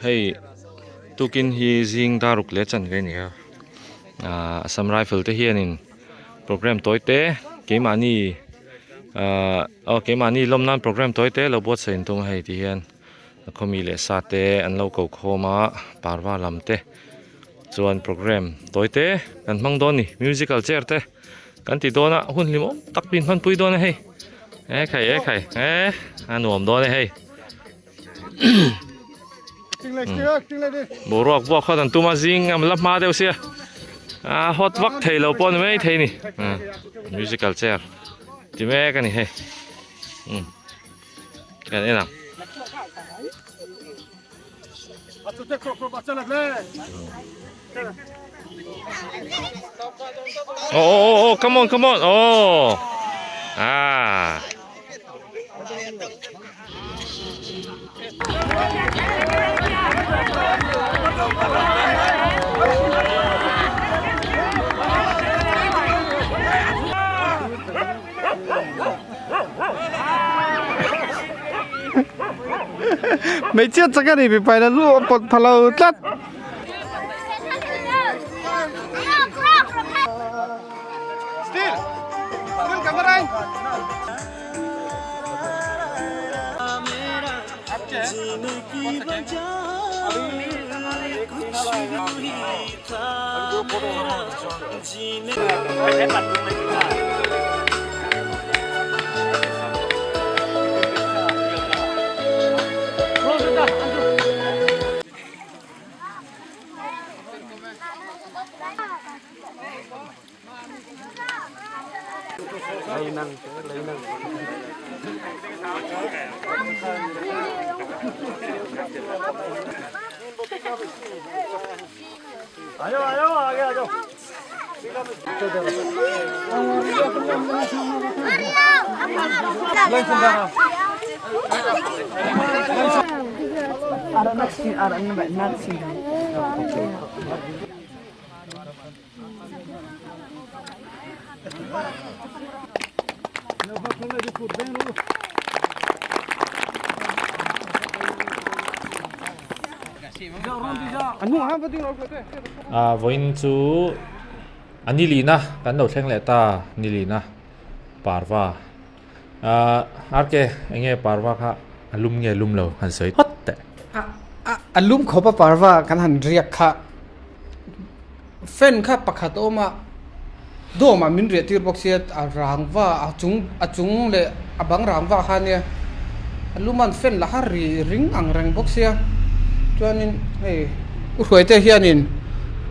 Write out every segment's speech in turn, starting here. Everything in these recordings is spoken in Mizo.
Hei tukin hi zing dar ruk leh chanve a ni a ahh Assam Rifle te hianin program tawi te keimahni ahh aw keimahni lawm nan program tawi te lo buatsaih an tum a hei ti hian a khawmi leh sa te an lo ko khawm a parva lam te chuan program tawi te kan hmang dawn a ni musical chair te. Kan ti dawn a hun hlim awm tak min hmanpui dawn a hei e khai e khai e a nuam dawn e hei boruak buak khaw dan tuma zing am la hma deuh sia a hot vak thei lo pawh ni mai thei ni musical chair ti mek a ni hei kan en ang. Oh, oh, oh, oh, come on, come on. Oh. Ah. Hmeichhia chak a ni mipa in a lu a pawt pha lo tlat. Ah vawiin chu a ni lihna kan lo thleng leh ta ni lihna parva ah arke eng nge parva kha a lum nge lum lo han sawi phawt teh. A lum khawp a parva kan han riak kha fan kha pakhat a awm a dawm ah min riah tir bawk sia a rangva a chung a chung leh a bang rangva kha ania a lum an fan la kha ri ring ang reng bawk sia chuanin hei u hruaite hianin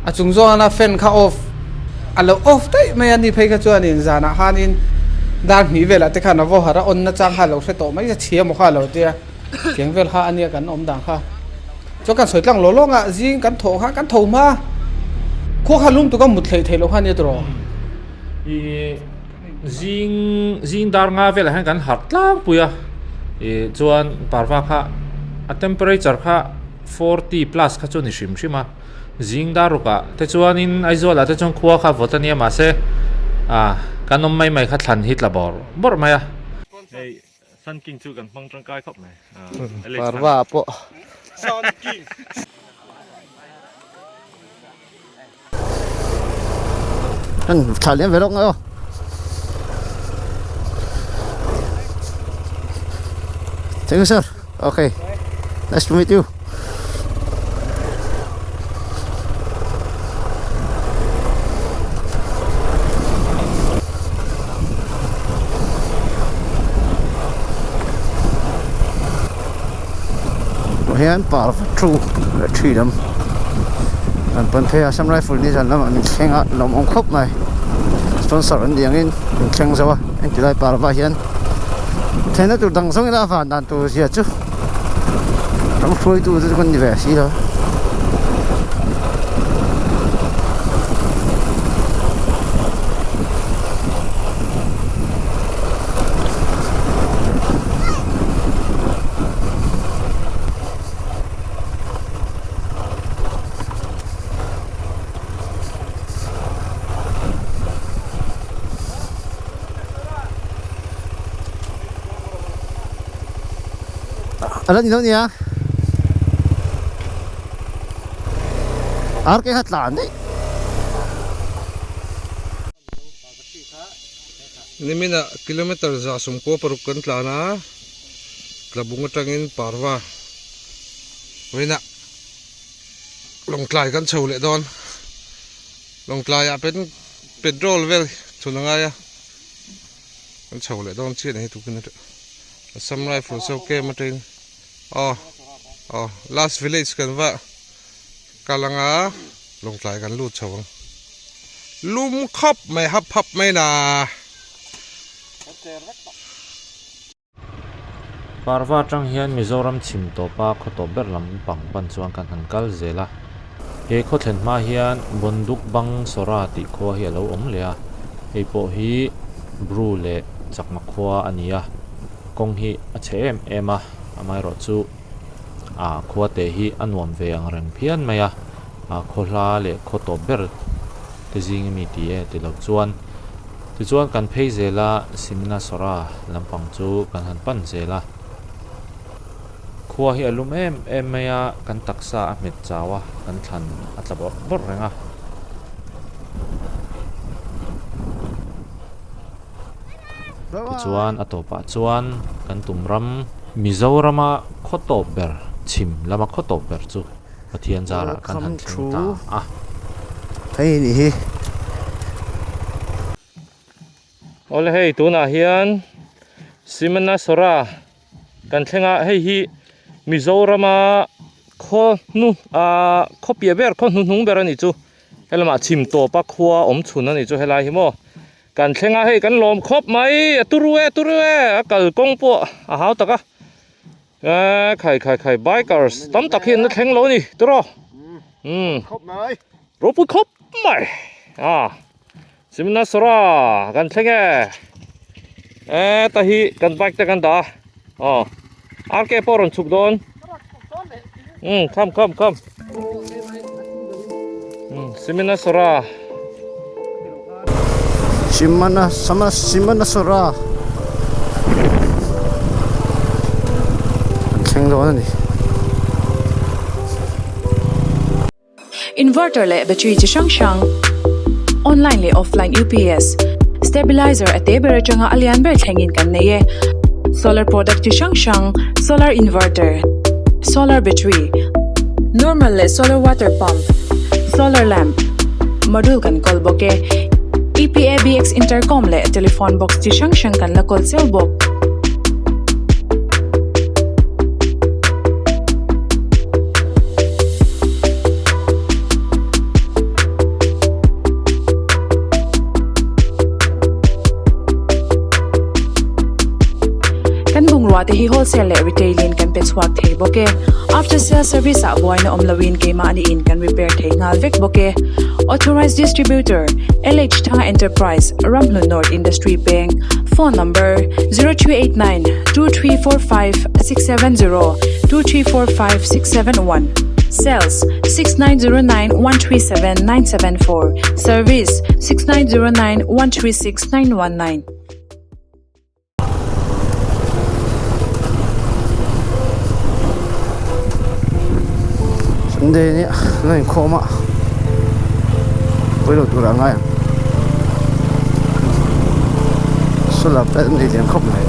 a chung zawna fan kha off a lo off daih mai a ni phei kha chuanin zanah khanin dar hnih velah te khan a vaw harh a on na chang kha a lo hre tawh mai a chhia maw kha a lo tia. Tiang vel kha ania kan awm dan kha. Chuan kan sawi tlang lawng lawng a, zing kan thawh kha kan tho hma. Khua kha lum tuk a mut hleih theih loh kha ania tawh. I zing zing dar nga velah hian kan harh tlangpui a, ih chuan parva kha a temperature kha 40 plus kha chu a ni hrim hrim a, zing dar rukah te chuanin Aizawl ah te chuan khua kha vawt ania mahse ah kan awm mai mai kha thlan hi tla bawrh bawrh mai a. Sun King chu kan hmang tangkai khawp mai. Parva pawh. Sun King. Kan thla liam ve lawk ngai aw. Thank you sir. Okay. Nice to meet you. Hian parva thu leh thi lam an pan phei a Assam Rifle ni zan lamah min thleng a lawmawm khawp mai sponsor an ni angin min thleng zo a engti lai parva hian thenna tur dang zawng ila a van dan tur zia chu. Ram hruaitu chu kan ni ve si lo. A la ni lo nia. Ar ke kha tlan daih. Niminah kilometer 116 kan tlan a, Tlabung atangin Parva vawiinah Lawngtlai kan chho leh dawn. Lawngtlaiah petrol vel chhun a ngai a. Kan chho leh dawn chiah ni hi tukin atang Assam Rifles ho camp atangin aw aw last village kan va kal anga Lawngtlai kan lut chho ang lum khawp mai hap hap mai na. Parva atang hian Mizoram chhim tawpa khaw tawp ber lam pang pan chuan kan han kal zel a. He khaw thlen hma hian Bonduk Bang Sora tih khua hi a lo awm leh a, hei pawh hi Bru leh Chakma khua a ni a, kawng hi a chhe em em a, amaherawhchu a khua te hi a nuam ve ang reng phian mai a, a khaw hla leh khaw tawp ber te zing ami ti e ti lo chuan tichuan kan phei zel a, Simna Sora lampang chu kan han pan zel a. Khua hi a lum em em mai a, kan taksa a hmet chau a, kan thlan a tla bawrh bawrh reng a. Tichuan a tawpah chuan kan tum ram Mizorama khaw tawp ber chhim lama khaw tawp ber chu Pathian zarah kan han thleng ta a. Hei nih hi. Awle hei tunah hian Simana Sora kan thleng a hei hi Mizorama khaw hnu ah khaw piah ber khaw hnuhnung ber a nih chu helamah chhim tawpa khua awm chhun a nih chu helai hi maw kan thleng a hei kan lawm khawp mai a turu e turu e a kalkawng pawh a hau tak a eee khai khai khai bikers tam tak hi an la thleng lo a ni tiraw umm ropui khawp mai a. Simna Sora kan thleng e e ta hi kan bike te kan dah a aw RK pawh rawn chhuk dawn um come come come um Simna Sora Simana sama Simana Sora kan thleng dawn a ni. Inverter leh battery chi hrang hrang, online leh offline UPS, stabilizer a te ber atanga a lian ber thlengin kan nei e. Solar product chi hrang hrang, solar inverter, solar battery, normal leh solar water pump, solar lamp, module kan kawl bawk e. EPABX intercom leh telephone box chi hrang hrang kan la kawl cheu bawk. Kan bungrua te hi wholesale leh retail in kan pe chhuak thei bawk e. After sale service ah buaina awm loin keimahni in kan repair thei nghal vek bawk e. Authorized Distributor, LH Thanga Enterprise, Ramhlun North Industry Peng, Phone number, 0289 2345 670 2345 671 Sales, 6909 137 974 Service, 6909 136 919. Sunday ni an inkhawm a pawilo tur ah ngai ang solar plate an nei lian khawp mai.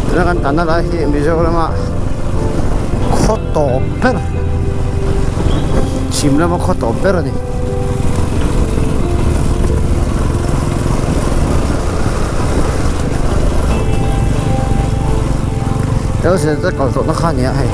Tuna kan tanna lai hi Mizorama khaw tawp ber chhim lama khaw tawp ber a ni. Tel te kal tawhna kha a ni a hei.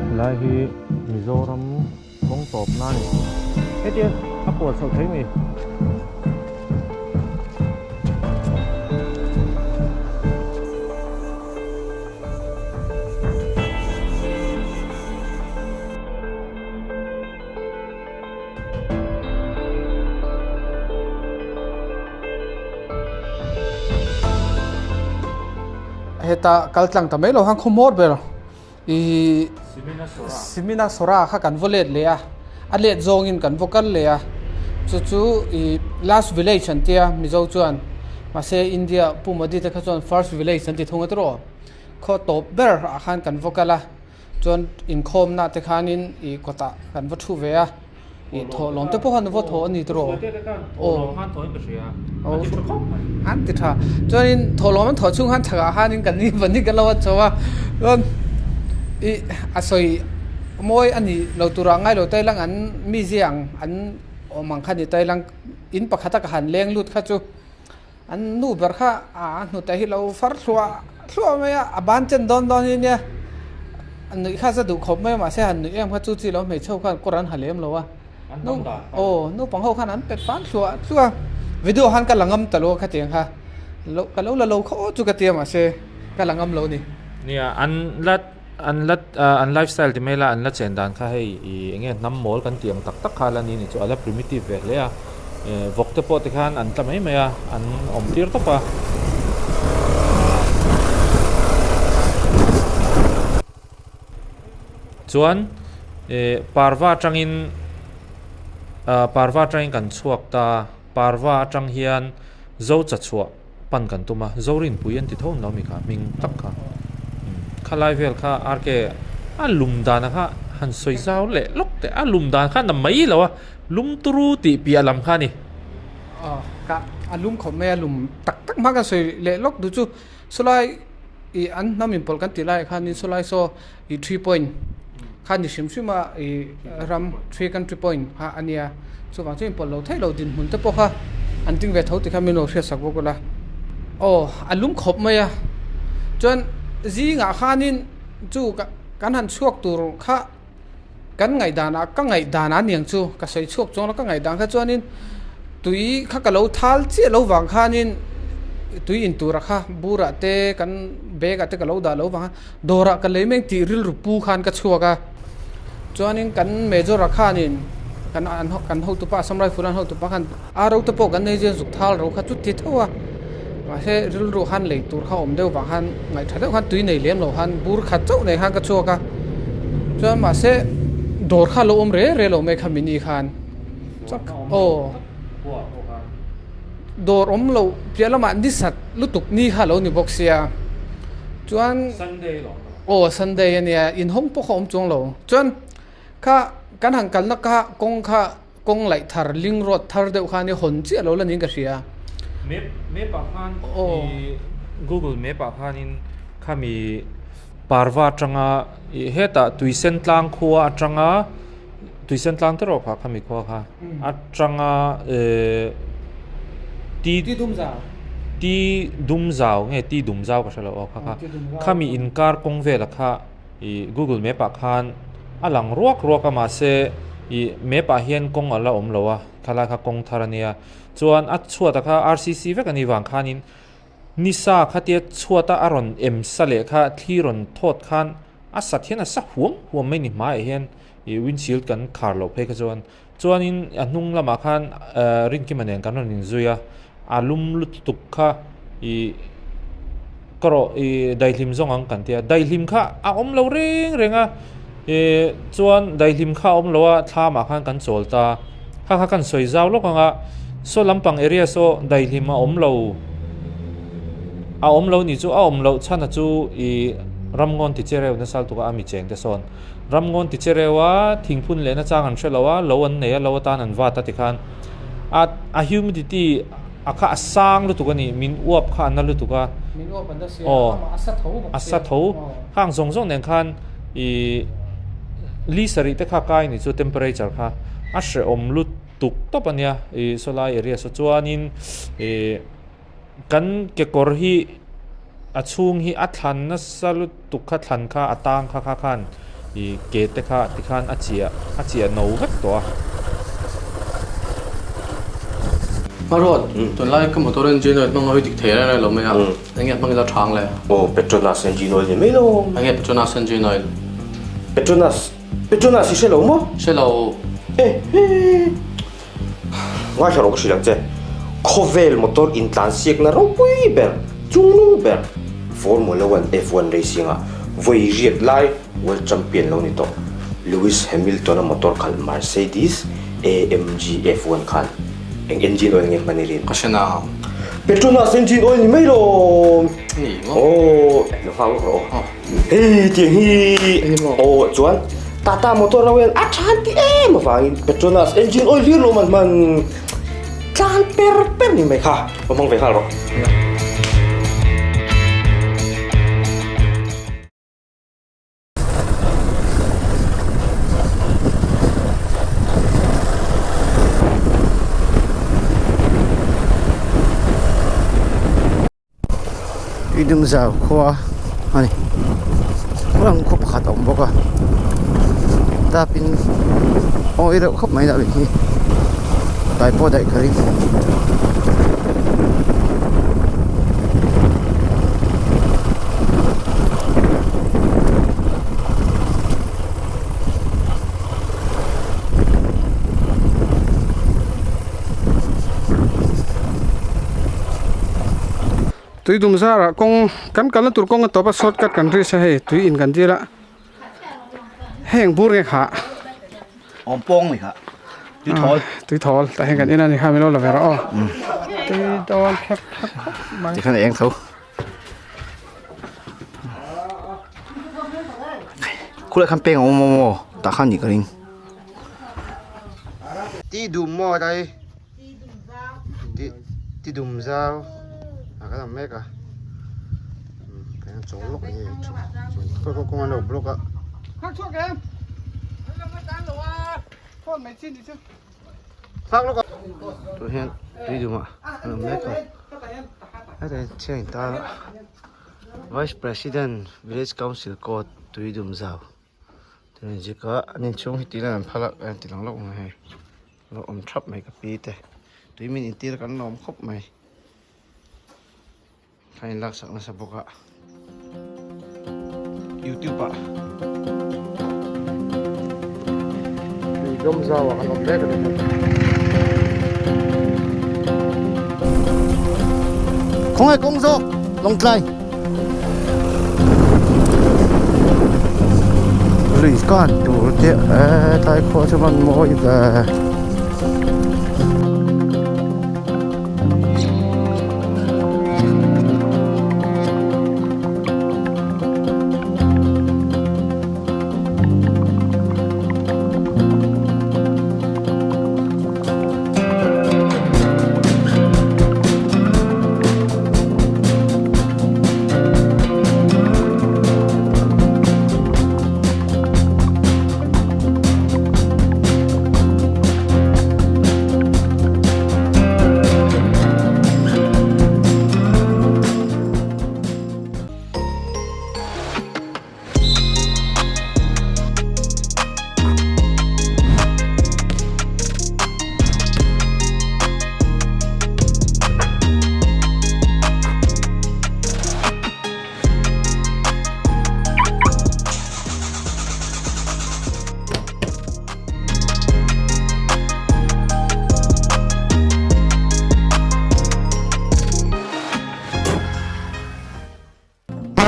Helai hi Mizoram kawng tawp na a ni. Hetiang a kual chho thei mai. Heta kal tlang ta mai lo khan khawmawr ber ih Simina Sora kha kan vaw let leh a, a let zawngin kan vaw kal leh a, chu chu ih last village an tia Mizo chuan mahse India Pu Modi te kha chuan first village an ti thung a tiraw khaw tawp ber ah khan kan vaw kal a. Chuan inkhawmna te khanin ih kawtah kan va thu ve a, ih thawhlawm te pawh khan va thaw a ni tawh aw. Aw an ti tha. Chuanin thawhlawm an thawh chhung khan chhakah khanin kan ni pahnih kan lo a chho a, chuan ih a sawi mawi a nih lo turah ngai lo tailang an mizia ang an awm ang kha ni tailang in pakhata ka han leng lut kha chu. An nu ber kha a hnute hi lo far thluah thluah mai a, a ban chen dawn dawn hi nia nuih kha za duh khawp mai a mahse han nuih em kha chu chi lo hmeichhe ho khan kawr an ha lem lo a nu aw naupang ho khan an pet ban thluah thluah a video khan ka la ngam ta lo a khatiang kha lo ka lo la lo khaw chu ka tia mahse ka la ngam lo a ni. Nia an la an la an lifestyle ti mai la an la chen dan kha hei ih eng nge hnam mawl kan tih ang tak tak kha la ni ni chu a la primitive ve hle a vawk te pawh tikhan an tla mai mai a an awm tir tawp a. Chuan ih parva atangin ah parva atangin kan chhuak ta parva atang hian zo cha chhuah. pan kan tum a, Zorinpui an ti tho lo mi kha hming tak kha khalai vel kha RK a lum dan kha han sawi zau leh lawk teh a lum dan kha na mai lo a lum turu tih piah lam kha a ni. Aw ka a lum khawp mai a lum tak tak hma kan sawi leh lawk duh chu sawlai ih an hnam inpawlh kan tih laiah khanin sawlai saw ih three point kha ni hrim hrim a ih ram three country point kha a nia chuvang chuan inpawlh lo theih lo dinhmun te pawh kha an ding ve tho ti kha min lo hriat sak bawk ula aw a lum khawp mai a chuan zingah khanin chu kan han chhuak tur kha kan ngaihdanah ka ngaihdan a niang chu ka sawi chhuak chuang lo ka ngaihdan kha chuanin tui kha ka lo thal chiah lo vang khanin tui in tura kha burah te kan bag ah te ka lo dah lo vang a dawrah ka lei mek tih rilru pu khan ka chhuak a chuanin kan major ah khanin kan an kan hotupa Assam Rifle an hotupa khan a ro te pawh kan nei zia zuk thal ro kha chu ti tho a mahse rilru khan lei tur kha awm deuh vang khan ngaih tha deuh khan tui nei lem lo khan bur khat chauh nei khan ka chhuak a chuan mahse dawr kha lo awm re re lo mai kha mini khan aw dawr awm loh piah lamah ni sat lutuk ni kha lo ni bawk sia chuan aw sunday ania inhawng pawh kha awm chuang lo chuan kha kan han kalna kha kawng kha Kawng laih thar, link road thar deuh khan i hawn chiah lo la niin ka hria. Map map ah khan i google map ah khanin khami parva atanga i hetah tuisen tlang khua atanga tuisen tlang te rawh kha khami khua kha atanga ehh ti Ti dum zau ti dum zau nge ti dum zau ka hre lo aw kha kha khami inkar kawng velah kha Ih Google map ah khan a lang ruak ruak a mahse ih map ah hian kawng a la awm lo a thlalai kha kawng thar a nia chuan a chhuat ah kha R C C vek a nih vang khanin nisa khatia chhuat a a rawn em sa leh kha thli rawn thawt khan a sat hian a sa huam huam mai ni hmaiah hian ih windshield kan khar loh phei kha chuan chuanin a hnung lamah khan ehh Rinkima nen kan rawn inzui a a lum lutuk kha ih ka rawh ih daihlim zawng ang kan tia daihlim kha a awm lo reng reng a ih chuan daihlim kha a awm lo a thlam ah khan kan chawl ta kha kha kan sawi zau lawk ang a saw lampang area saw daihlim a awm lo a awm lo nih chu a awm loh chhan a chu ih ramngawn ti che reuh nasa lutuk a a mi cheng te sawn. Ramngawn ti che reuh a, thingphun lehna chang an hre lo a, lo an nei a, lo atan an vat a tikhan a a humidity a kha a sang lutuk a ni, min uap kha a na lutuk a, Min uap a na sia, amah a sa tho bawk a sa tho, khang zawng zawng nen khan ih li sarih te kha kai ni chu temperature kha a hrehawm lutuk tawp a nia ih sawlai area saw chuanin ih. Kan kekawr hi a chhung hi a thlan nasa lutuk kha thlan kha a tang kha kha khan ih ke te kha tikhan a chiah a chiah no vek tawh a. Hmaruat, tunlai ka motor engine oil hmang a hawi dik thei reng reng lo mai a, eng nge hmang ila thang le? Aw, Petronas engine oil ni mai lo. Eng nge Petronas engine oil? Petronas, Petronas i hre lo maw? Hre lo. E he. Ngaithla rawh ka hrilh ang che, khawvel motor intlansiakna ropui ber, chungnung ber, Formula One, F1, racing-ah vawi riat lai World Champion lo ni tawh Lewis Hamilton-a motor khalh Mercedes AMG F1 khan eng engine oil nge hman i rin? Ka hre na. Petronas engine oil ni mai lo. Ni maw? Aw, lo nghak lawk rawh aw. Hei tiang hi aw chuan Tata motor lo hian a than ti em avangin Petronas engine oil hlir lo man hman tlan per per ni mai kha va hmang ve nghal rawh. Tuidum zau khua a ni ram khaw pakhat a awm bawk a dapin awi reuh khawp mai dapin hi tlai pawh daih ka ring. Tui dum zarah kawng kan kalna tur kawng a tawp a shortcut kan ri se hei tui in kan dil a heng bur nge kha awm pawng ni kha tui thawl tui thawl tah hian kan en a ni kha min lo la ve rawh aw tui dawn khep khep khawp mai tikhan a eng tho khulai khan peng a awm a maw tah khan nih ka ring ti dum maw dai ti ti dum zau a kan ang mek a kan chawl lawk nge kawng kawng an lo block a tah hian tui dum ah an awm mek a hetah hian chhiar in tar a vice president village council court tui dum zau. Tuni zika an inchhung hi tihna an phal a ka ti lang loh mai hei lo awm thap mai ka pi te tui min intir kan lawm khawp mai kha in laksak nasa bawk a youtube ah tui dawm zau ah kan awm mek a ni khawnge kawng zawk lawngtlai. Lui kan tur te tlai khua chu man mawi ve.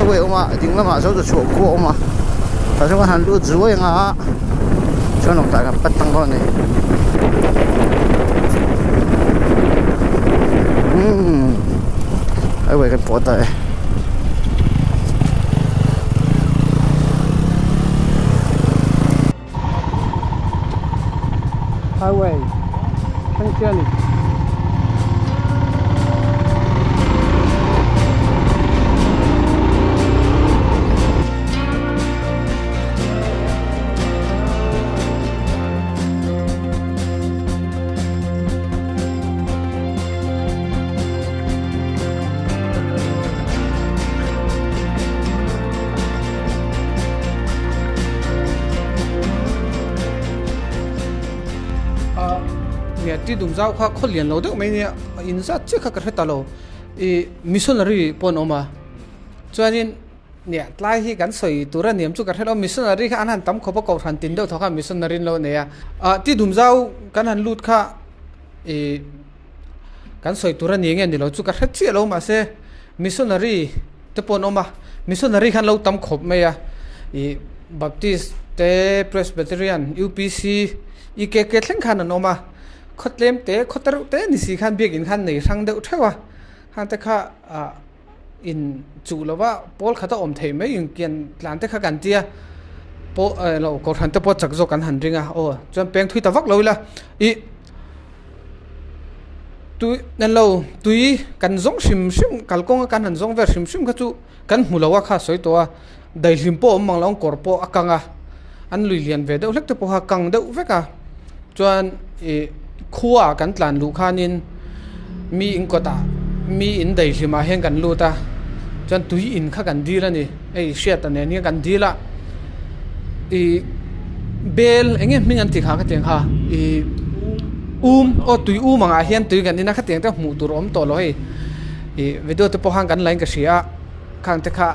Highway awm a ding lamah zo chu chhuah khua a awm a tah chuan kan han lut zuai ang a chuan lawng tlai kan pat tang dawn a ni umm highway kan pawh ta e. Highway thleng chiah a ni. Nge ti dum zau kha khaw lian lo deuh mai nia in zat chiah kha ka hre ta lo ih missionary pawh an awm a chuanin nge tlai hi kan sawi tur a niam chu ka hre lo missionary kha an han tam khawp a kohhran tin deuh thaw khan missionary an lo nei a ah ti dum zau kan han lut kha ih kan sawi tur a ni nge ni lo chu ka hre chiah lo mahse missionary. te pawh an awm a missionary khan lo tam khawp mai a ih baptist te presbyterian upc ekk thleng khan an awm a khaw tlem te khaw te reuh te ni si khan biakin khan nei hrang deuh theuh a hang te kha ah in chuh lova pawl khat a awm theih mai in kian tlan te kha kan tia pawh eh lo kohhran te pawh chak zawk an han ring a aw chuan peng thui ta vak lo ila ih tui nen lo tui kan zawng hrim hrim kalkawng a kan han zawng vel hrim hrim kha chu kan hmu lo a kha sawi tawh a daihlim pawh a awm mang lo ang kawr pawh a kang a an lui lian ve deuh hlek te pawh kha a kang deuh vek a chuan ih khua ah kan tlan luh khanin mi in kawt ah mi in daihlim ah hian kan lut a chuan tui in kha kan dil a ni hei hriat a nen hian kan dil a ih bel eng nge hming an tih kha khatiang kha ih um aw tui um ang ah hian tui kan in a khatiang te hmuh tur a awm tawh lo hei ih video te pawh khan kan la in ka hria a khang te kha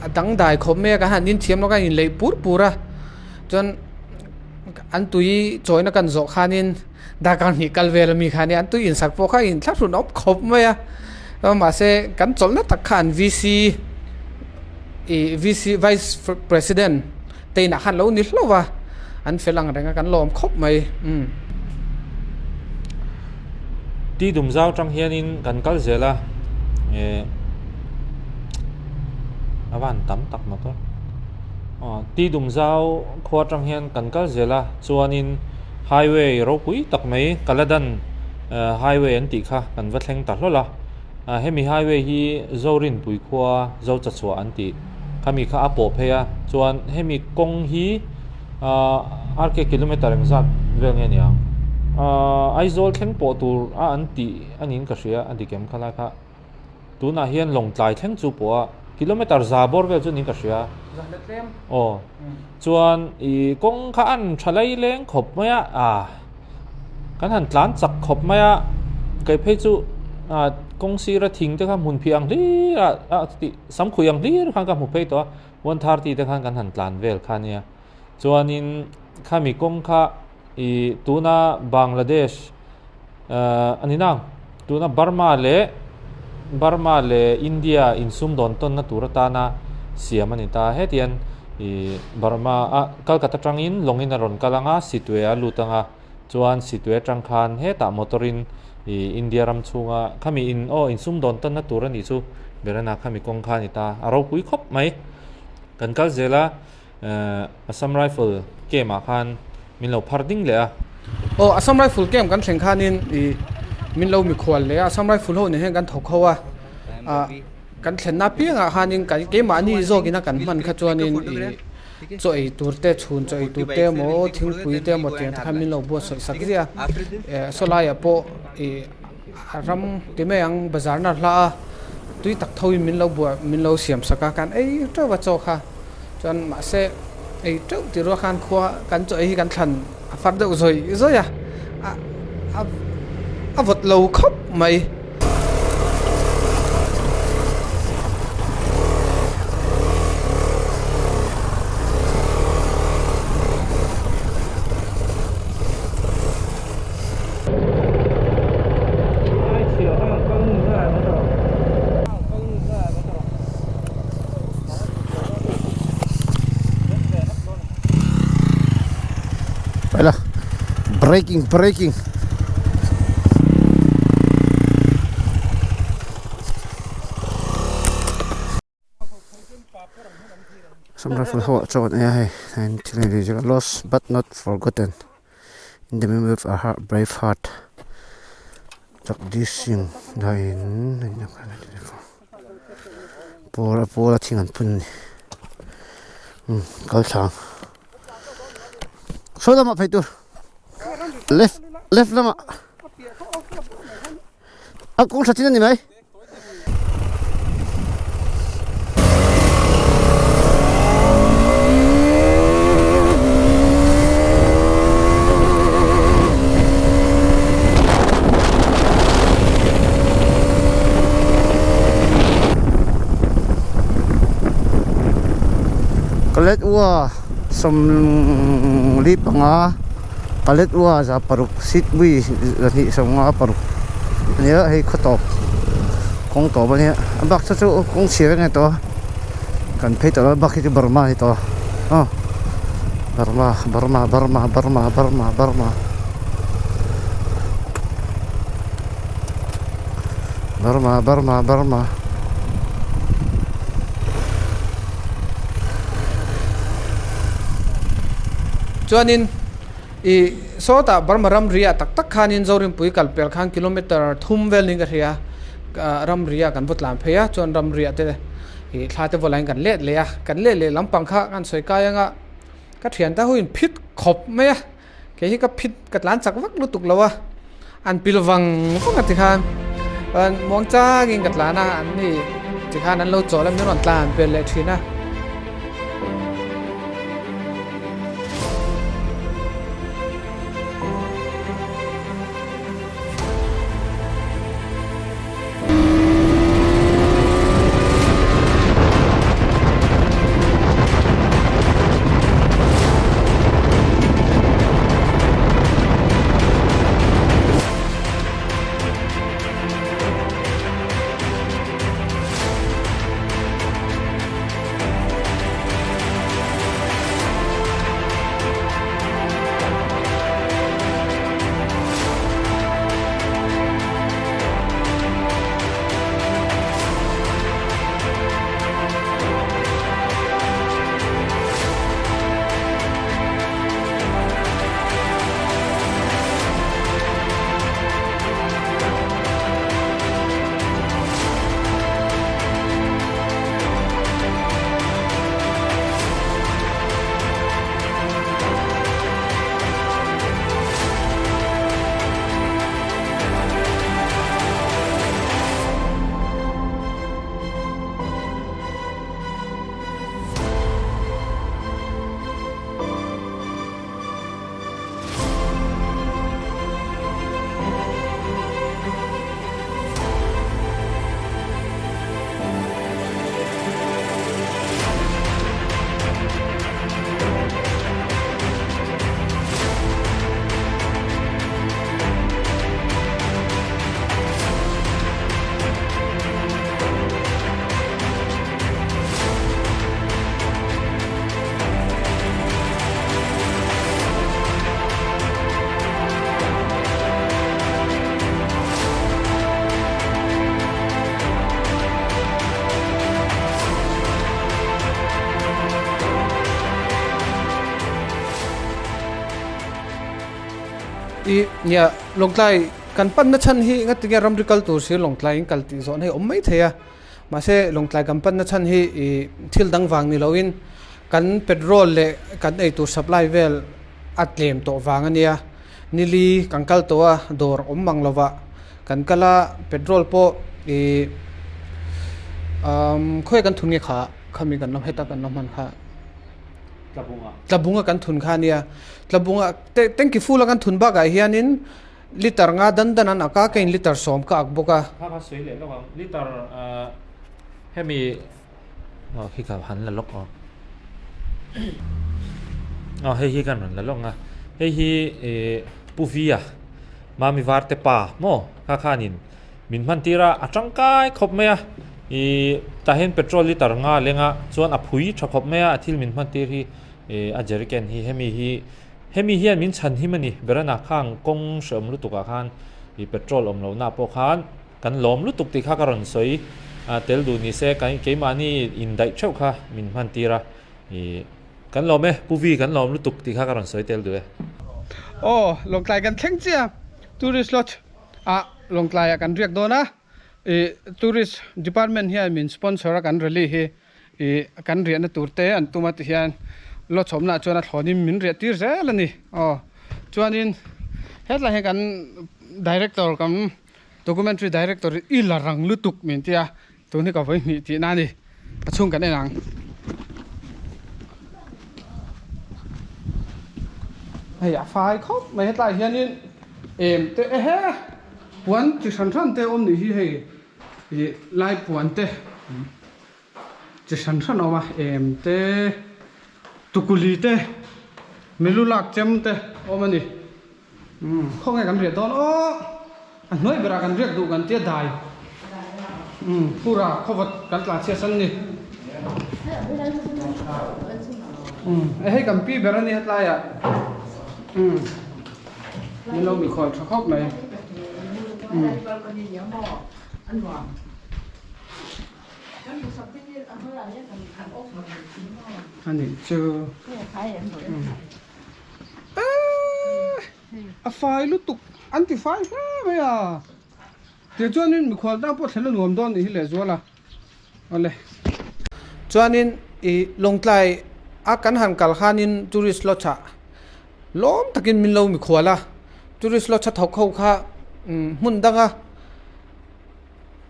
a dangdai khawp mai a kan han inthiam lawk a inleih pur pur a chuan an tui chawina kan zawh khanin darkar hnih kal vel ami kha ania an tui insak pawh kha inthlahrun awm khawp mai a mahse kan chawlhna tak kha an VC ih VC vice president te inah khan lo ni hlauh a an fel ang reng a kan lawm khawp mai umm. Ti dum zau tang hianin kan kal zel a eh a van tam tak motor aw ti dum zau khua tang hian kan kal zel a chuanin highway ropui tak mai kaladan highway an tih kha kan va thleng ta hlawl a hemi highway hi Zorinpui khua Zochachhuah an tih khami kha a pawh phei a chuan hemi kawng hi. Ahh RK kilometer engzat vel nge niang ahh Aizawl thleng pawh tur a an tih a niin ka hria a dik em khalai kha tunah hian Lawngtlai thleng chu pawh a kilometer za bawr vel chu niin ka hria aw chuan ih kawng kha an tha lai leng khawp mai a ah kan han tlan chak khawp mai a kei phei chu ah kawng sira thing te kha hmun phih ang hlir a ah tih samkhuih ang hlir khan ka hmu phei tawh a. 1:30 te khan kan han tlan vel kha nia chuanin khami kawng kha ih tuna Bangladesh ahh a ni nang tuna Burma leh Burma leh India insumdawn tawnna tur atana siam a ni ta hetiang ih Burma ah Calcutta atangin lawngin a rawn kal ang a Sitwe a lut ang a chuan Sitwe atang khan hetah motor in ih India ram chhunga khami in aw insumdawn tawnna tur a nih chu Berana khami kawng kha a ni ta a ropui khawp mai kan kal zel a ehh Assam Rifle camp ah khan min lo phar ding leh a. Aw Assam Rifle camp kan thleng khanin ih min lo mikhual leh a Assam Rifle ho nen hian kan thawk ho a ah kan thlenna apiangah khanin kan keimahni zawkina kan hman kha chuanin ih chaw ei tur te chhun chaw ei tur te emaw thingpui te emaw tiang te khan min lo buatsaih sak ziah a eh saw laiah pawh ih a ram ti mai ang bazar na hla a tui tak tho in min lo buah min lo siam sak a kan ei teuh a chaw kha chuan mahse ei teuh tih rual khan khua kan chaw ei hi kan thlan a far deuh zawih zawih a a a vawt lo khawp mai. Breaking breaking Assam Rifle ho ah chuan e hei heng thil a inziak a lost but not forgotten in the memory of a heart brave heart Jagdish Singh pawl a pawl a thing an phun a ni umm kal thla ang saw lamah phei tur left left lamah a kawng tha chin a ni mai. Kaletwa 45 Kaletwa 600 Sitbui 256 ania hei khaw tawp. Kawng tawp a nia a bak chu chu kawng chhia vek a ni tawh a kan phei tawh lo a bak hi chu Burma a ni tawh a aw Burma Burma Burma Burma Burma Burma Burma Burma Burma. Chuanin ih sawtah Burma ramri ah tak tak khanin Zorinpui kal pel khan kilometer thum vel niin ka hria ramri ah kan va tlan phei a chuan ramri ah te ih thla te vawlaiin kan let leh a kan let leh lampang kha kan sawi kai anga ka thian te ho in phit khawp mai a kei hi ka phit ka tlan chak vak lutuk lo a an pil vang vang a tikhan muang changin ka tlan a an ni tikhan an lo chawl a min rawn tlan pel leh thin a. I nia Lawngtlai kan panna chhan hi ngatinge ramri kal tur si Lawngtlai in kal tih zawhna hi a awm mai thei a mahse Lawngtlai kan panna chhan hi ih thil dang vang ni loin kan petrol leh kan eitur supply vel a tlem tawh vang a nia nili kan kal tawh a dawr awm mang lova kan kal a petrol pawh ih umm khawi kan thun nge kha khami kan lo heta kan lo hman kha tlabunga kan thun kha a nia tlabunga tanki full a kan thun bakah hianin liter nga dan dan an ak a ka in liter sawm ka ak bawk a. Kha kha sawi leh lawk ang liter hemi aw khi ka han la lawk aw aw hei hi kan rawn la lawk ang a hei hi ih pu via mami varte pa maw kha khanin min hman tir a a tangkai khawp mai a ih tah hian petrol liter nga a leng a chuan a phui tha khawp mai a a thil min hman tir hi ih a jerrycan hi hemi hi hemi hian min chhan him a ni berana khang kawng hrehawm lutuk ah khan ih petrol awm loh na pawh khan Kan lawm lutuk tih kha ka rawn sawi tel duh ni se keimahni indaih theuh kha min hman tir a, ih kan lawm e, Pu Vi kan lawm lutuk tih kha ka rawn sawi tel duh e. Aw, Lawngtlai kan thleng chiah a, Tourist Lodge ah Lawngtlai ah kan riak dawn a, ih Tourist Department hian min sponsor a kan rally hi ih kan riahna tur te an tum a ti hian lodge awmna ah chuan a thlawnin min riah tir zel a ni, aw chuanin hetlai hian kan Director kan Documentary director i la rang lutuk min ti a, tun hi ka vawi hnih tihna a ni, a chhung kan en ang. Hei a fai khawp mai hetlai hianin em te ehe puan chi hran hran te awm nih hi hei ih lai puan te chi hran hran a awm a em te tukuli te milu lak chem te awm a ni. Umm khawnge kan riah dawn aw a hnuai berah kan riak duh kan tia dai. Umm phura khawvat kan tlan chhiat san ni. Umm hei kan pi ber a ni hetlai ah umm min lo mikhual tha khawp mai umm. A nih chu umm eee a fai lutuk an ti fai hle mai a. Tih chuanin mikhual tan pawh thlen a nuam dawn nih hi lehzual a, awle. Chuanin ih Lawngtlai a kan han kal khanin tourist lodge ah lawm takin min lo mikhual a, tourist lodge a thawk ho kha hmun danga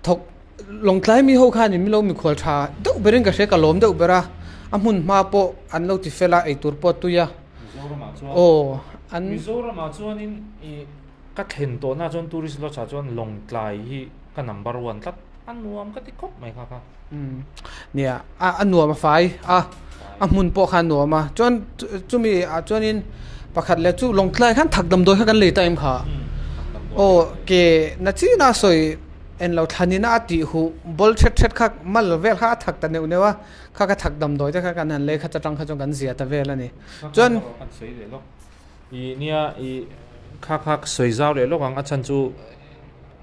thawk Lawngtlai mi ho khanin min lo mikhual tha deuh berin ka hria ka lawm deuh ber a, a hmun hma pawh an lo ti fel a eitur pawh a tui a, aw an. Mizoramah chuanin ih. Ka thlen tawhna chuan tourist lodge ah chuan Lawngtlai hi ka number one tlat, a nuam ka ti khawp mai kha kha. Umm nia a a nuam a fai a, a hmun pawh kha a nuam a, chuan chumi ah chuanin pakhat leh chu Lawngtlai khan thak damdawi kha kan lei ta em kha? Aw ke na chin a sawi en lo thlan ina a tih huh ball thet thet kha mal vel kha a thak ta neuh neuh a, kha ka thak damdawi te kha kan han lei kha chatang kha chuan kan zia ta vel a ni. Chuan. I nia i kha kha ka sawi zau leh lawk ang a chhan chu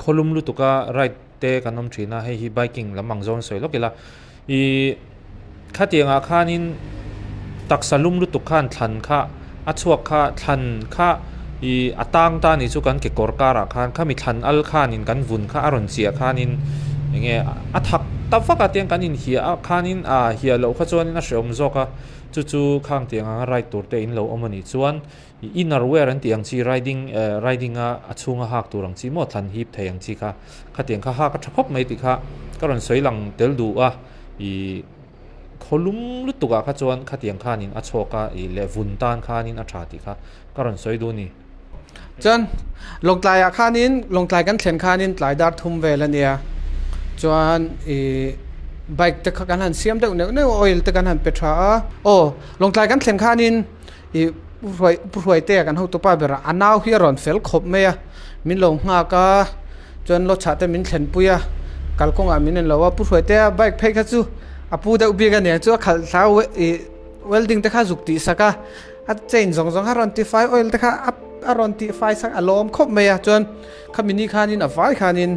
khawlum lutuk a ride te kan awm thin a hei hi biking lam ang zawn sawi lawk ila i khatiang ah khanin taksa lum lutuk khan thlan kha a chhuak kha thlan kha i a tang ta ni chu kan kekawr karah khan khami thlan al khanin kan vun kha a rawn chiah khanin eng nge a thak ta vak a tiang kan inhiah a khanin a hiah loh kha chuanin a hrehawm zawk a. Chu chu khang tiang anga ride tur te in lo awm a nih chuan ih inner wear an tih ang chi riding eh riding a a chhunga hak tur ang chi maw thlan hip thei ang chi kha khatiang kha hak a tha khawp mai tih kha ka rawn sawi lang tel duh a ih khawlum lutuk ah kha chuan khatiang khanin a chhawk a ih leh vun tan khanin a tha tih kha ka rawn sawi duh a ni. Chuan Lawngtlai ah khanin Lawngtlai kan thlen khanin tlai dar thum vel a nia chuan ih bike te kha kan han siam deuh neuh neuh a oil te kan han pe tha a aw Lawngtlai kan thlen khanin ih pu hruai pu hruai te ah kan hotu pa berah a nau hi a rawn fel khawp mai a min lo nghak a chuan lawchhah te min thlen pui a kalkawngah min en lo a pu hruai te a bike phei kha chu a pu deuh bik a nia chu a khalh thla ih welding te kha zuk tih sak a. A chain zawng zawng kha a rawn ti fai oil te kha a rawn tih fai sak a lawm khawp mai a chuan khami ni khanin a vai khanin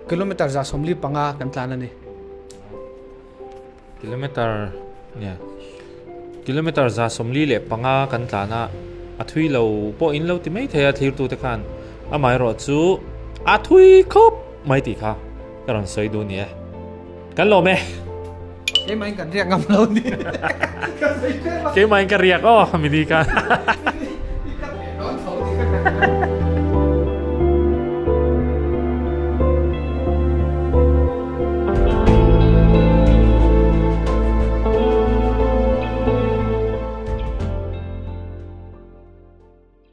kilometer 145 kan tlan a ni. Kilometer nia kilometer 145 kan tlan a a thui lo pawh in lo ti mai thei a thirtu te khan amaherawh chu a thui khawp mai tih kha ka rawn sawi duh ni e. Kan lawm e. Keimah in kan riak ngam lo ni. Keimah in ka riak aw mini khan.